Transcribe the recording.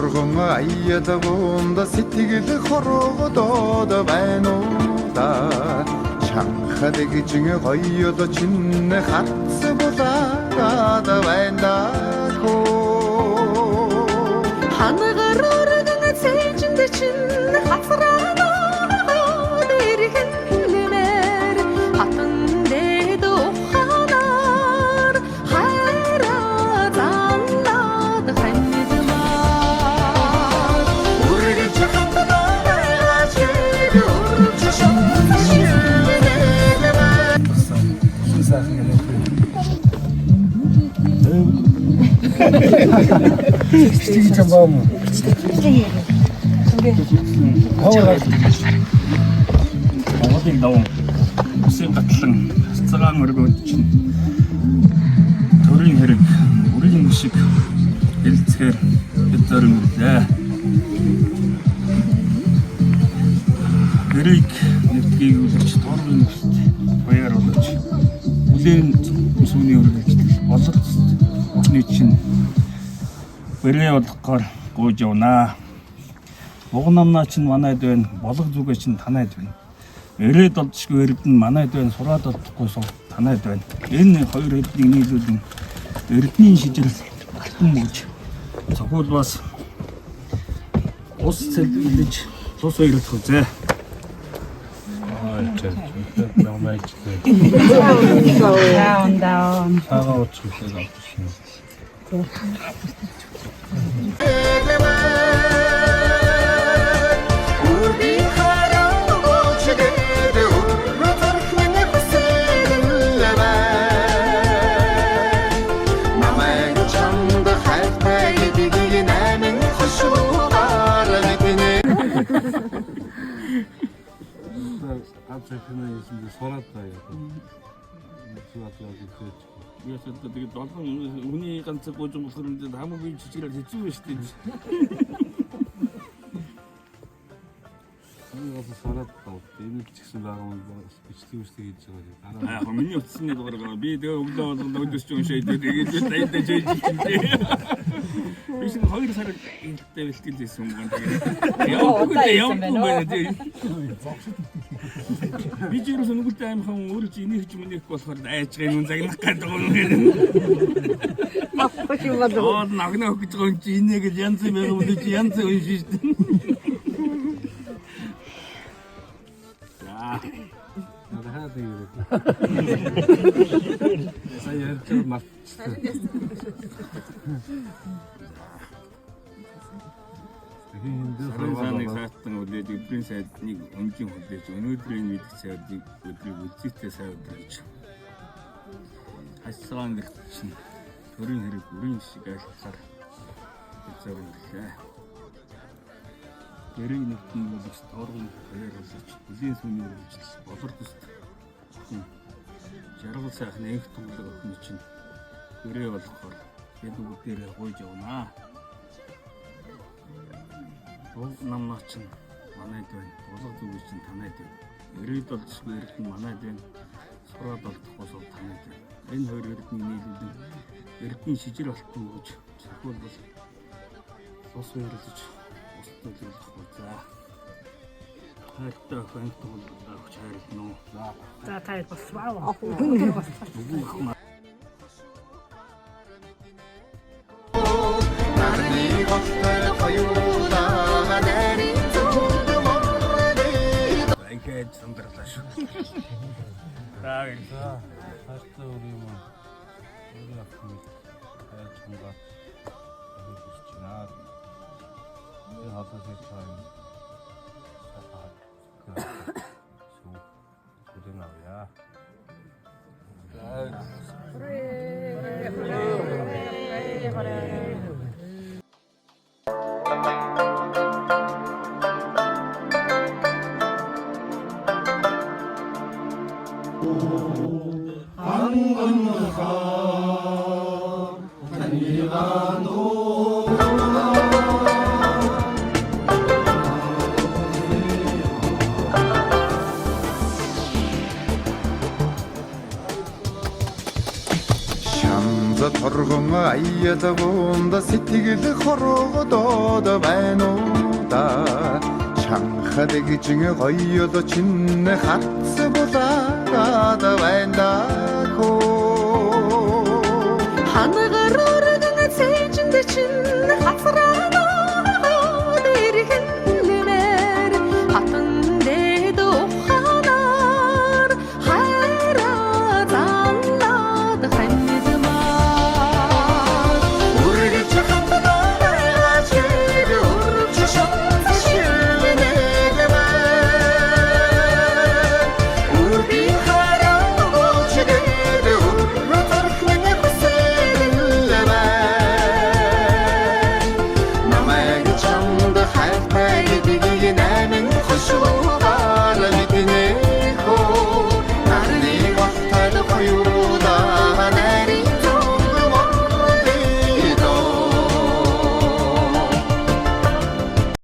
Өргөн аялгуунд сэтгэл хорогдоод байна уу да. Шанхад гिजин гоёл чинь хац булаад байна да хөө. Хангар өргөн цээжинд чинь хацраад ирхэн хүлмээр хатан дэд ухаанаар хайраа занлаад хандмаар. Үргэлж хатгаа байгаа чиг үргэлж шүн Сайхан яриад. Бичлэг юм баа мó. Монголын даван усын гатлан цагаан өргөөд чинь төрийн хэрэг үрийн шиг хэлцгээр бид зорин ирлээ. Хэрэг нэгдгийг үлгэж торгын нүхт баяр болгож бүлээн сүүний үргэлжлэл болор бүхний чинь бэрээ болгохоор гуйж явнаа. Уг намнаа чинь манайд байна, болго зүгээ чинь танайд байна. Ирээд олдшгүй эрдэнэ манайд байна, сураад олдохгүй сув танайд байна. Энэ хоёр эрднийг нийлүүлэн эрдний шижирэл алтан мөж цохиулбаас ус цэлвэлж тус баярлах үзээ. Аа чаа. Намайг чээ. Down, down. Цагаан ууч хүлээд авчихсан. Үргийн хараа өгөөч гээд өргөн зүрхний хүсэл байна. Намайг чамд хайртай гэдгийг найман хошуугаар мэднэ. Ганц ахина хийсэн би сураад байгаа. Сураад байгаа гэж. Яс одоо тэгээд олон хүний ганц гуйжин болохоор энэ хамаагүй жижигээр хэцүү байж тээ. Би бас сураад байгаа. Энэ ч гэсэн байгаа юм бичлэг бичлэг хийж байгаа. Дараа Яг миний утасны дугаар байгаа. Би тэгээ өглөө болгонд өдөрч уншаад тэгээд би таяндаа жийж чинь. Би шинэ 2 сар энэлтэй бэлтгэл хийсэн юм байна. Тэгээд явахгүй явахгүй байна тийм. Би ч ерөөсөө нүгэлтэй аймхан өөрөө чи инех ч минийх болохоор айж байгаа юм загнах гэдэг юм гэдэг. Оо нагна өгч байгаа юм чи инээ гэж янз юм байгаа юм чи янз юм шээ шүү дээ. За. дахиад нэг ирээд. Сая ярьж байгаа мартчихсан. Тэгэхээр энэ дээр Сарын сааныг саатан үлээж өдрийн сайдныг өнжин хүлээж өнөөдрийн мэдэх сайдыг өдрийг үлзийтэй сайн өдөр гэж. Хасгаан гэрт чинь төрийн хэрэг үрийн шиг айлтгаар зориглоо. Гэрийн нэгтний үлгс тооргон баяр болож бүлийн сүмийн үргэлжлэл болор төст жаргал сайхан энх тунгалаг охины чинь гэрээ болохоор бид бүгдээрээ гуйж явнаа. Уг намнаа чинь манайд байна. Булга зүг чинь танайд байна. Ирээд болцсгүй эрдэнэ манайд байна. Сураад олдохгүй сул танайд байна. Энэ хоёр эрднийг нийлүүлэн эрдний шижир алтан өгж цохиулбал ус баярлаж ус төлөвлөх үү. За. Хайртай охин анги тулд өгч хайрлана уу. За. За та болсваа. Нарны голтой хоёулаа нарийн зүг мөрдөө. Ингээд сандарлаа шүү. За баярлалаа. хайртай өөр юм уу? Өөр ах юм. Хайр чанга. Хайр хүсэж байна. Энэ хаалгаас хийж байгаа юм. Сүү. Хүлээн авъя. Шамд Торгон аялгуунд сэтгэл хорогдоод байна уу да. Шанхад гिजин гоёл чин хац булаад байна да хөө. Хангар өргөн цээжинд чинь хацраа.